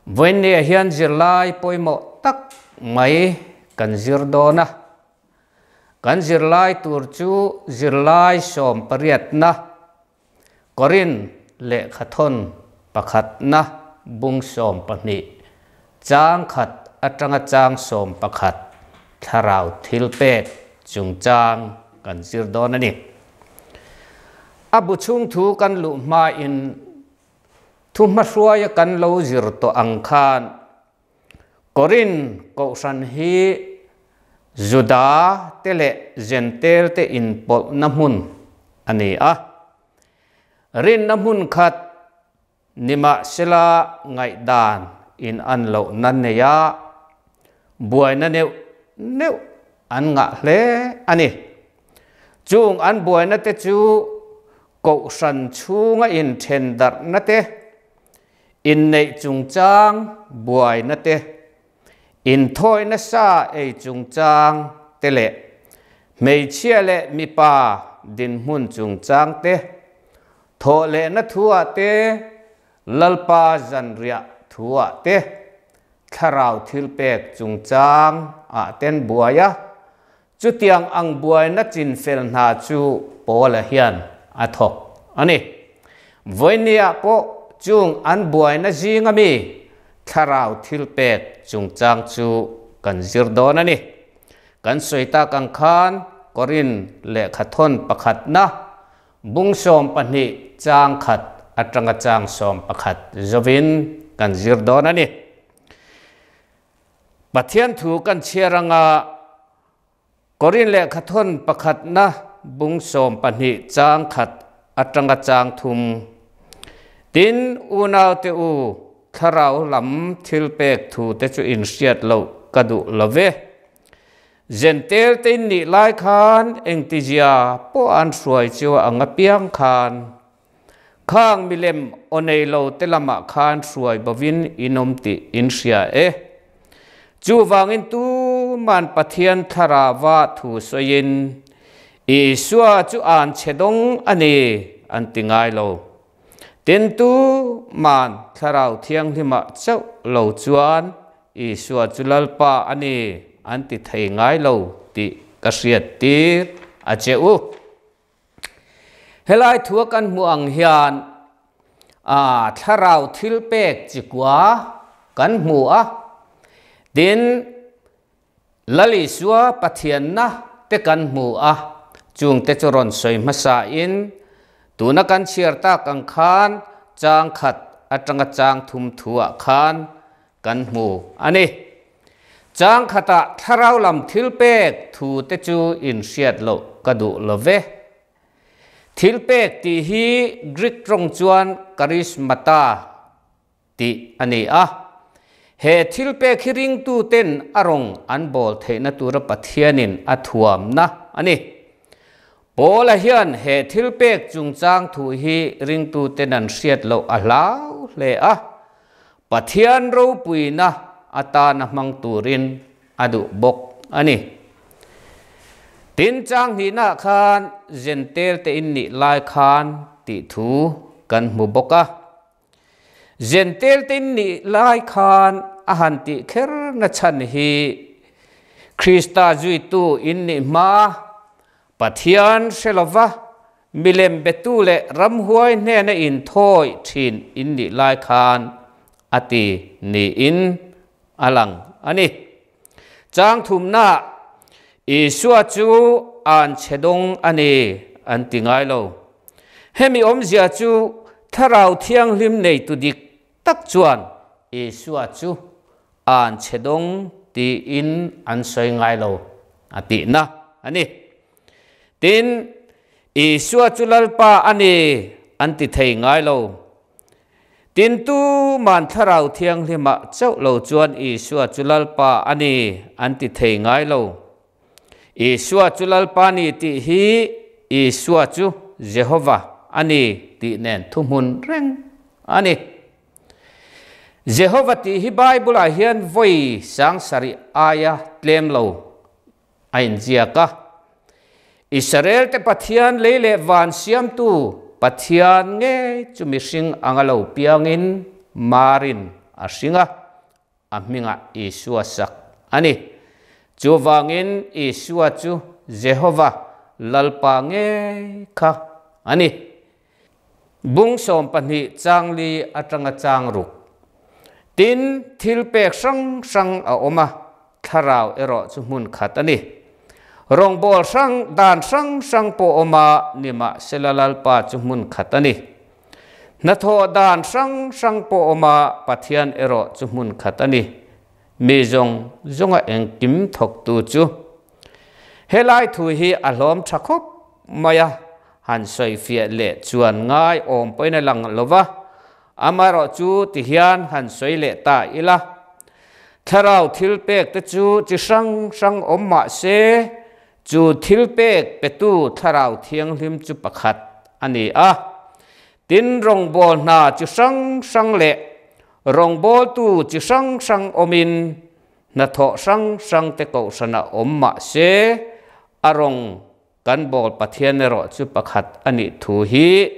Vawiinniah hian zirlai pawimawh tak mai kan zir dawn a. Kan zirlai tur chu zirlai sawmpariatna, Korin lehkhathawn pakhatna bung 12, chang khat atanga chang 11 thlarau thilpek chungchang kan zir dawn a ni. A bu chhung thu kan luh hmain Thu hmahruaia kan lo zir tawh ang khan Korin kohhran hi Juda te leh Jentel te inpawlhna hmun a ni a. Rinna hmun khat nimahsela ngaihdan in an lohna neia buaina neuh neuh an ngah hle a ni. Chung an buaina te chu Kohhran chhunga inthen darhna te, inneih chungchang buaina te, inthawina sa ei chungchang te leh hmeichhia leh mipa dinhmun chungchang te, thawhlehna thuah te, Lalpa zanriah thuah te, thlarau thilpek chungchang ah ten buai a, Chutiang ang buaina chinfel hna chu Paula hian a thawk a ni. Vawinia pawh chung an buaina zinga mi thlarau thilpek chungchang chu kan zir dawn a ni. Kan sawi tak ang khan Korin lehkhathawn pakhatna bung 12 chang khat atanga chang 11 zovin kan zir dawn a ni. Pathian thu kan chhiar anga Korin lehkhathawn pakhatna bung 12 chang khat atanga chang thum. Tin, unaute u, thlarau lam thil pek thu te chu in hriat loh ka duh lo ve. Zentel te in nih lai khan engtizia pawh an hruai chu ang apiang khan Khang milem aw nei lo te lamah khan hruai bovin in awm tih in hria e. Chuvangin tuman Pathian thlarava thu sawiin, Isua chu an chhe dawng a ni, an ti ngai lo. Tin, tuman Thlarau Thianghlimah chauh lo chuan Isua chu Lalpa a ni, an ti thei ngai lo tih ka hriattir a che u. Helai thua kan hmuh ang hian a thlarau thil pek chikua kan hmu a, tin Lal Isua Pathianna te kan hmu a, chungte chu rawn sawi hmasa in tuna kan chhiar tak ang khan chang khat atanga chang thum thuah khan kan hmu a ni. Chang khatah thlarau lam thil pek thu te chu in hriat loh ka duh lo ve. Thil pek tih hi Greek tawng chuan charismata tih a ni a. He thil pek hi ringtu ten a rawng an bawl theihna tura Pathianin a thuamna a ni. Paula hian he thil pek chungchang thu hi ringtu ten an hriat loh a hlau hle a. Pathian ropuina atana hmang turin a duh bawk a ni. Tin, chang hnihnaah khan Zentel te in nih lai khan tih thu kan hmu bawk a. Zentel te in nih lai khan a han tih kher na chhan hi Krista zuitu in nih hma Pathian hre lova milem betu leh ramhuai hnena inthawi thin in nih lai khan a ti niin a lang a ni. Chang thumnaah Isua chu an chhe dawng a ni an ti ngai lo. Hemi awmzia chu Thlarau Thianghlim neitu dik tak chuan Isua chu an chhe dawng tiin an sawi ngai lo a tihna a ni. Tin, Isua chu Lalpa a ni an ti thei ngai lo. Tin, tuman Thlarau Thianghlimah chauh lo chuan Isua chu Lalpa a ni an ti thei ngai lo. Isua chu Lalpa ni tih hi Isua chu Jehova a ni tih nen thuhmun reng a ni. Jehova tih hi Bible-ah hian vawi sangsarih aia tlem lo a inziak a. Israel te Pathian lei leh van siamtu Pathian ngei chu mihring anga lo piangin marin a hring a, a hmingah Isua sak a ni. Chuvangin Isua chu Jehova Lalpa ngei kha a ni. Bung 12 chang li atanga chang ruk. Tin, thil pek hrang hrang a awm a, thlarau erawh chu hmun khat a ni. Rawngbâwl hrang, dan hrang hrang pawh awm a, nimahsela Lalpa chu hmun khat a ni. Hnathawh dan hrang hrang pawh awm a, Pathian erawh chu hmun khat a ni. Mi zawng zawnga engkim thawktu chu. Helai thu hi a hlawm tha khawp mai a, han sawifiah leh chuan ngai awm pawhin a lang lo va, amaherawh chu ti hian han sawi leh ta ila. Thlarau thil pek te chu chi hrang hrang awm mah se, chu thil pek petu Thlarau Thianghlim chu pakhat a ni a. Tin, rawngbâwl hna chi hrang hrang leh rawngbâwltu chi hrang hrang awmin hnathawh hrang hrang te kohhranah awm mah se, a rawng kan bâwl Pathian erawh chu pakhat a nih thu hi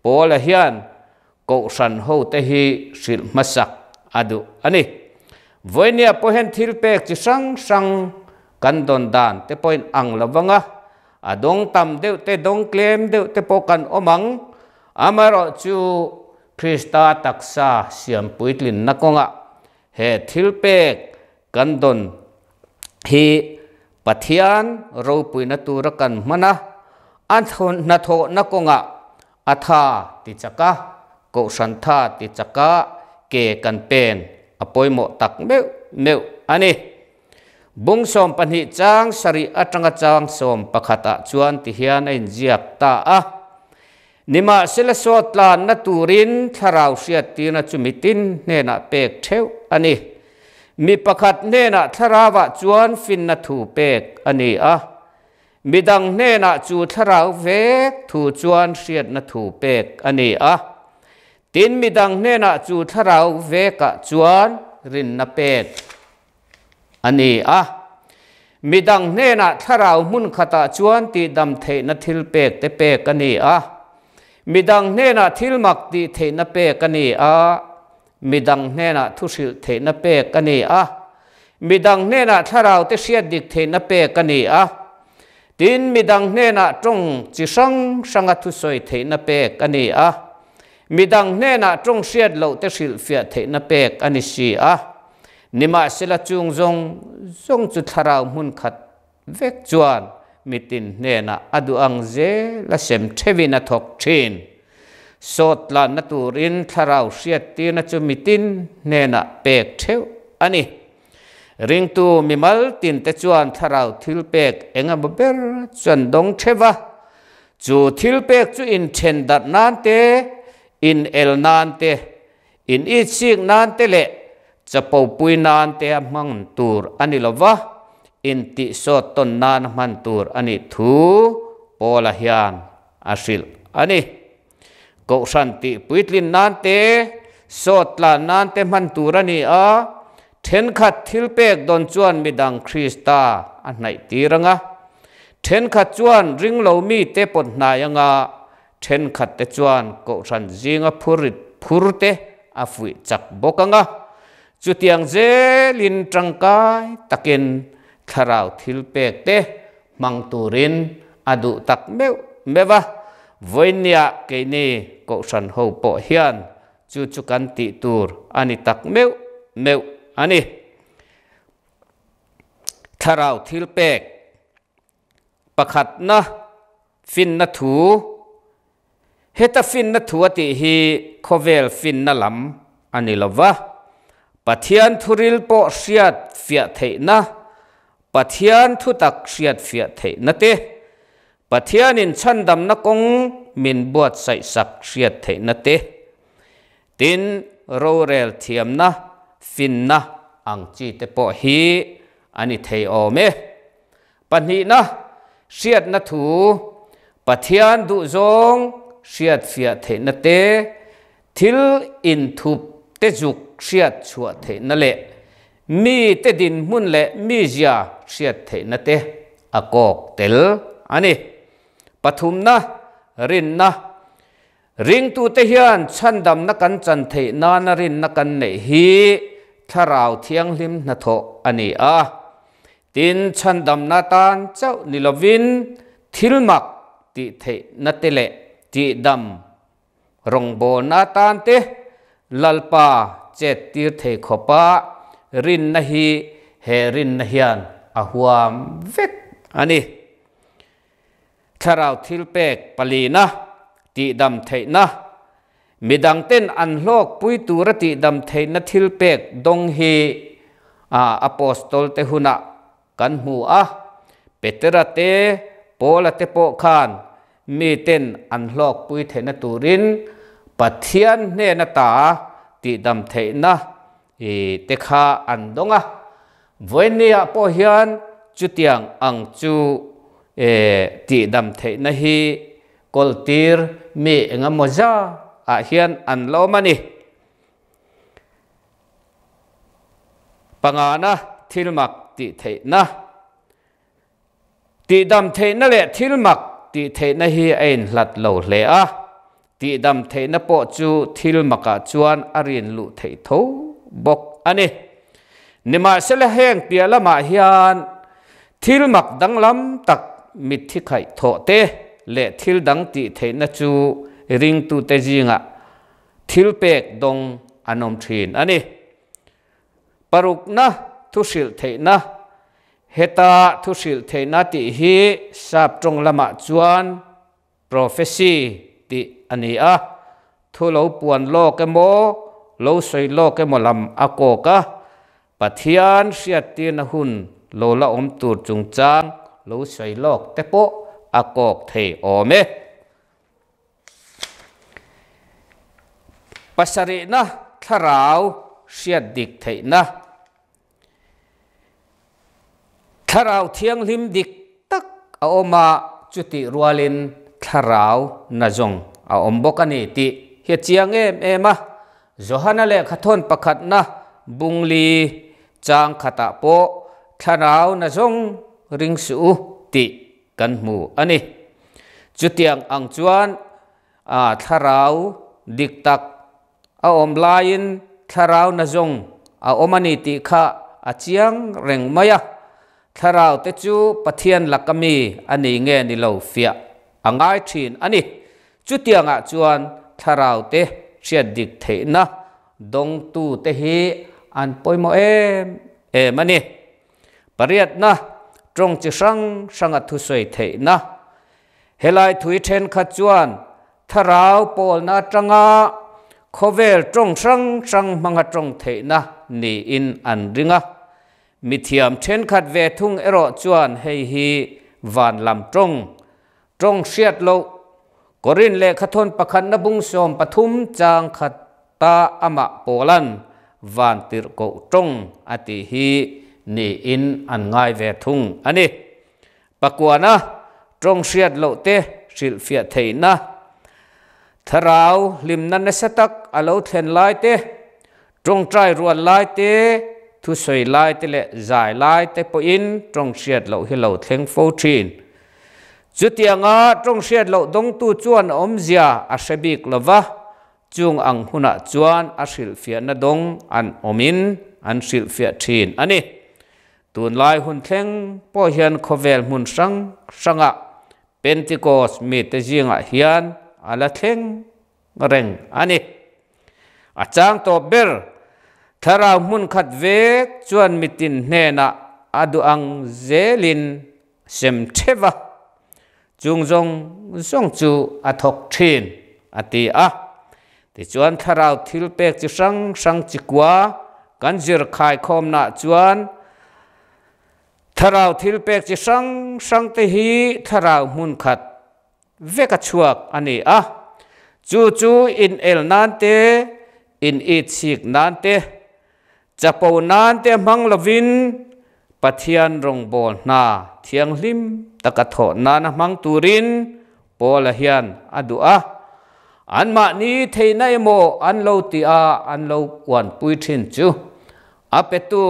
Paula hian kohhran hote hi hrilh hmasak a duh a ni. Vawinia pawh hian thil pek chi hrang hrang kan dawn dan te pawhin ang lo vang a, a dawng tam deuh te, dawng tlem deuh te pawh kan awm ang. Amaherawh chu Krista taksa siam puitlinna kawngah he thil pek kan dawn hi Pathian ropuina tura kan hman a, a hnathawhna kawngah a tha ti chak a, kohhran tha ti chak a ke kan pen a pawimawh tak meuh meuh a ni. Bung 12 chang sarih atanga chang 11 ah chuan ti hian a inziak ta a, Nimahsela sawt tlanna turin thlarau hriattirna chu mitin hnenah pek theuh a ni. Mi pakhat hnenah thlarauah chuan finna thu pek a ni a, midang hnenah chu thlarau vek thu chuan hriatna thu pek a ni a, tin midang hnenah chu thlarau vekah chuan rinna pek a ni a. Midang hnenah thlarau hmun khatah chuan tihdam theihna thil pek te pek a ni a. Midang hnenah thil mak tih theihna pek a ni a. Midang hnenah thu hrilh theihna pek a ni a. Midang hnenah thlarau te hriat dik theihna pek a ni a. Tin, midang hnenah tawng chi hrang hranga thusawi theihna pek a ni a. Midang hnenah tawng hriat loh te hrilhfiah theihna pek a ni si a. Nimahsela chung zawng zawng chu thlarau hmun khat vek chuan mitin hnenah a duh ang zel a sem theuhin a thawk thin. Sawt tlanna turin thlarau hriattirna chu mitin hnenah pek theuh a ni. Ringtu mimal tinte chuan thlarau thil pek eng emaw ber chuan dawng theuh a. Chu thil pek chu inthen darh nan te, inel nan te, In itsik nan te leh chapopui nan te a hmang tur a ni lo va, intihsawt tawn nan a hman tur a nih thu Paula hian a hrilh a ni. Kohhran tih puitlin nan te, sawt tlan nan te hman tur a ni a, thenkhat thil pek dawn chuan midang Krista a hnaih tir ang a, thenkhat chuan ringlo mite pawt hnai anga Thenkhatte chuan kohhran zinga phurrit phurte a fuih chak bawk ang a, chutiang zelin tangkai takin thlarau thil pekte hmang turin a duh tak meuh meuh a. Vawinia keini kohhran ho pawh hian chu chu kan tih tur a ni tak meuh meuh a ni. Thlarau thil pek. Pakhatna, finna thu. Heta finna thu a tih hi khawvel finna lam a ni lo va, Pathian thuril pawh hriat fiah theihna, Pathian thutak hriat fiah theihna te, Pathianin chhandamna kawng min buatsaihsak hriat theihna te, tin rorel thiamna, finna ang chi te pawh hi a ni thei awm e. Pahnihna, hriatna thu, Pathian duhzawng hriatfiah theihna te, thil inthup te zuk hriat chhuah theihna leh mi te dinhmun leh mizia hriat theihna te a kawk tel a ni. Pathumna, rinna. Ringtute hian chhandamna kan chan theih nana rinna kan neih hi Thlarau Thianghlim hnathawh a ni a. Tin, chhandamna tan chauh ni lovin thil mak tih theihna te leh tihdam rawngbawlna atan te Lalpa chet tir thei khawpa rinna hi he rinna hian a huam vek a ni. Thlarau thilpek palina, tihdam theihna, Midangten an hlawkpui tura tihdam theihna thilpek dawng hi Apostol te hunah kan hmu a. Petera te, Paula te pawh khan miten an hlawkpui theihna turin Pathian hnena ta tihdam theihna te kha an dawng a. Vawiinniah pawh hian chutiang ang chu tihdam theihna hi kawltir mi engemaw za ah hian an la awm a ni. Pangana thil mak tih theihna. Tihdam theihna leh thil mak tih theihna hi a inhlat lo hle a, tihdam theihna pawh chu thil makah chuan a rin luh theih tho bawk a ni. Nimahsela heng piah lamah hian thil mak danglam tak mitthi khaih thawh te leh thil dang tih theihna chu ringtute zingah thil pek dawng an awm thin a ni. Parukna thu hrilh theihna, Heta thu hrilh theihna tih hi sap tawng lamah chuan prophecy tih a ni a, thu lo puan lawk emaw, lo sawi lawk emaw lam a kawk a, Pathian hriattirna hun lo la awm tur chungchang lo sawi lawk te pawh a kawk thei awm e. Pasarihna thlarau hriat dik theihna. Thlarau thianghlim dik tak a awm a, chutih rualin thlarau nazawng a awm bawk a ni tih hi a chiang em em a. Johana lehkhathawn pakhatna bungli chang khatah pawh thlarau nazawng ring suh u tih kan hmu a ni. Chutiang ang chuan a thlarau dik tak a awm laiin thlarau nazawng a awm a ni tih kha a chiang reng mai a. Thlarau te chu Pathian laka mi a ni nge ni lo fiah a ngai thin a ni. Chutiangah chuan thlarau te hriat dik theihna dawngtu te hi an pawimawh em em a ni. Pariatna, tawng chi hrang hranga thusawi theihna. Helai thui thenkhat chuan thlarau pawlna atanga khawvel tawng hrang hrang hmanga tawng theihna niin an ring a. Mithiam thenkhat ve thung erawh chuan hei hi van lam tawng, tawng hriat loh, Korin lehkhathawn pakhatna bung 13 chang khat ta amah Pawlan van tirhkoh tawng a tih hi niin an ngai ve thung a ni. Pakuana tawng hriat loh te hrilhfiah theihna, thlarau hlimna nasa tak a lo thlen lai te, tawngtai rual lai te, thusawi lai te leh zai lai te pawhin tawng hriat loh hi lo thleng fo thin. Chutianga tawng hriat loh dawngtu chuan a awmzia a hre bik lova, Chung ang hunah chuan a hrilhfiahna dawng an awmin an hrilhfiah thin a ni. Tunlai hun thleng pawh hian khawvel hmun hrang hrangah Pentecost mite zingah hian a la thleng reng a ni. A chang tawp ber, thlarau hmun khat vek chuan mitin hnenah a duh ang zelin sem theuh a. Chung zawng zawng chu a thawk thin, a ti a. Tichuan thlarau thil pek chi hrang hrang chi kua kan zir khaikhawmnaah chuan thlarau thil pek chi hrang hrang te hi thlarau hmun khat vek a chhuak a ni a. Chu chu in el nan te, in itchik nan te, Chapo nan te hmang lovin Pathian rawngbâwl hna thianghlim taka thawh nana hmang turin Paula hian a duh a. Anmahni theihna emaw an lo tih a an lo uanpui ṭhin chu a petu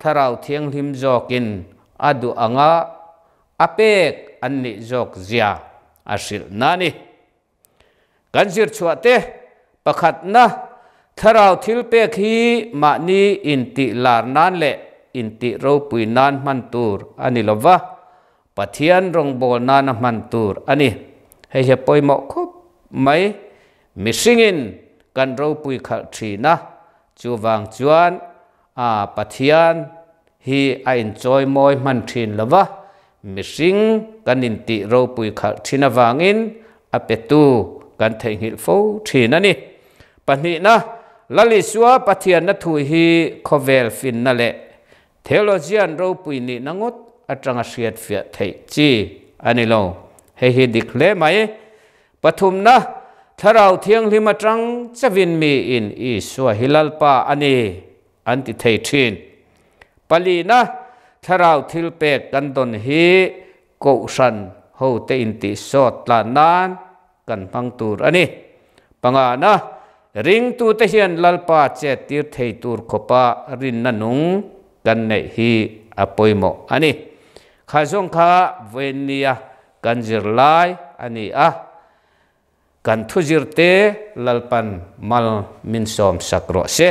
Thlarau Thianghlim zawkin a duh anga a pek an nih zawk zia a hrilh na a ni. Kan zir chhuah te pakhatna, Thlarau thilpek hi mahni intih lar nan leh intih ropui nan hman tur a ni lova, Pathian rawngbâwl nana hman tur a ni. Hei hi a pawimawh khawp mai. Mihringin kan ropui khalh ṭhin a, chuvang chuan a Pathian hi a inchawimawi hman ṭhin lova, mihring kan intih ropui khalh ṭhin avangin a petu kan theihnghilh fo ṭhin a ni. Pahnihna, Lal Isua Pathianna thu hi khawvel finna leh Theologian ropui nihna ngawt atanga hriatfiah theih chi a ni lo. Hei hi dik hle mai. Pathumna, Thlarau Thianghlim atang chauhin miin Isua hi Lalpa a ni an ti thei thin. Palina, Thlarau thilpek kan dawn hi Kohhran hote intihsawt tlan nan kan hmang tur a ni. Pangana, ringtute hian Lalpa chet tir thei tur khawpa rinna nung kan neih hi a pawimawh a ni. Kha zawng kha vawiinnia kan zir lai a ni a, kan thuzirte Lalpan mal min sawmsak rawh se.